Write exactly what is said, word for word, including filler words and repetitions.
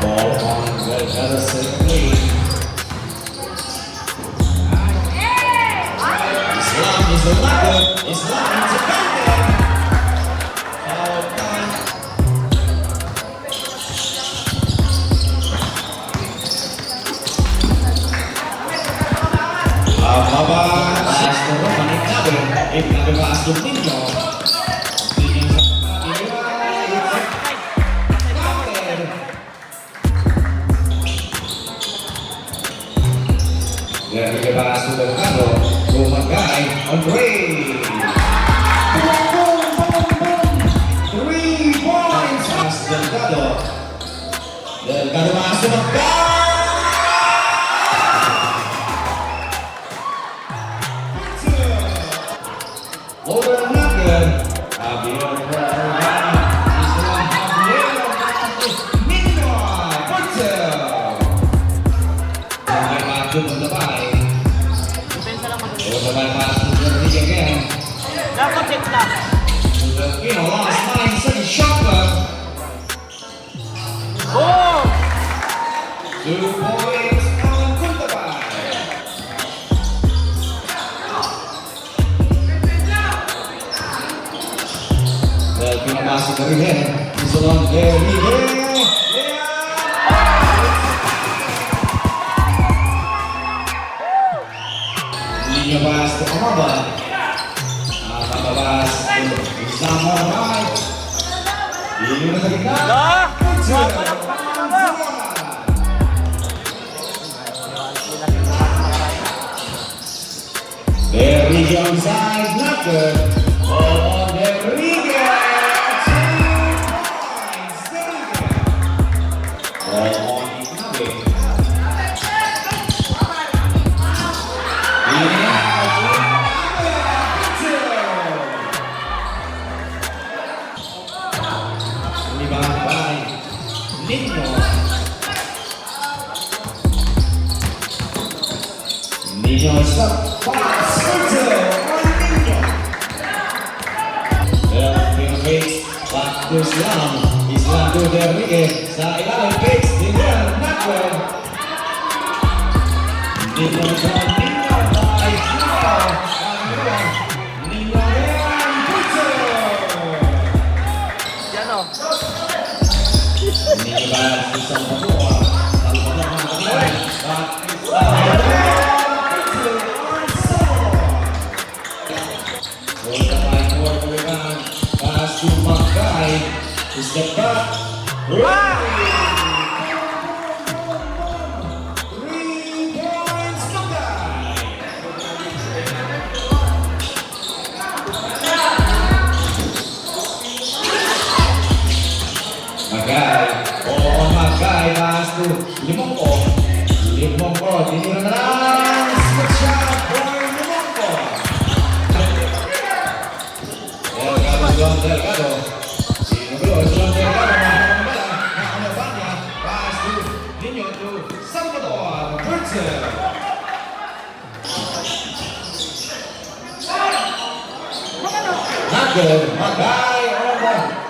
Ball on Delgado, second lane. Islam is the locker. Islam is the locker. Foul by Ababa, Astro, manik nabe, ipinabe pa Astro Niño. Niño sa, Derrick pa Astro Delgado, Kumagay, on three. Three points, Astro Delgado. Delgado, Astro Delgado. Over Naga, Javier Vergara, Isla Javier, Niño, Porto. Over Naga, punta pa. Over Naga, pass to Rodriguez again. Dapat check na. Filipino, last nine, second shot clock. Oh! Two points on Punta Bay. Well, pinapasok na rin eh. Gusto ng Enrique. Niño pass to Amaba. Amaba pass to Zamora. Iliw na sa gitna. Good shot. Enrique onside, not good. Ball on Enrique. Two points, Enrique. Ball on Ignabe. Ignabe. Rebound by Niño. Niño sa pass, Sergio Niño. Well, pinakit, back to Islam. Islam to Enrique. Sa ilalim, fix, Daniel Nacuel. Niño sa Niño, by Niño. Niño yan, Sergio. Yan o. Niño ba si Salvador? Salvador, mga kapatid. Pass to Magay. Step back. Wow! Three points, Magay. Magay. Oo, Magay. Pass to Limongko. Limongko. Tinira na lang. Good shot for Limongko. Delgado, Juan Delgado. Sinuglo, Juan Delgado. Mahalang bola. Naano ba niya? Pass to Niño to Salvador. Virgil. Not good. Magay, over.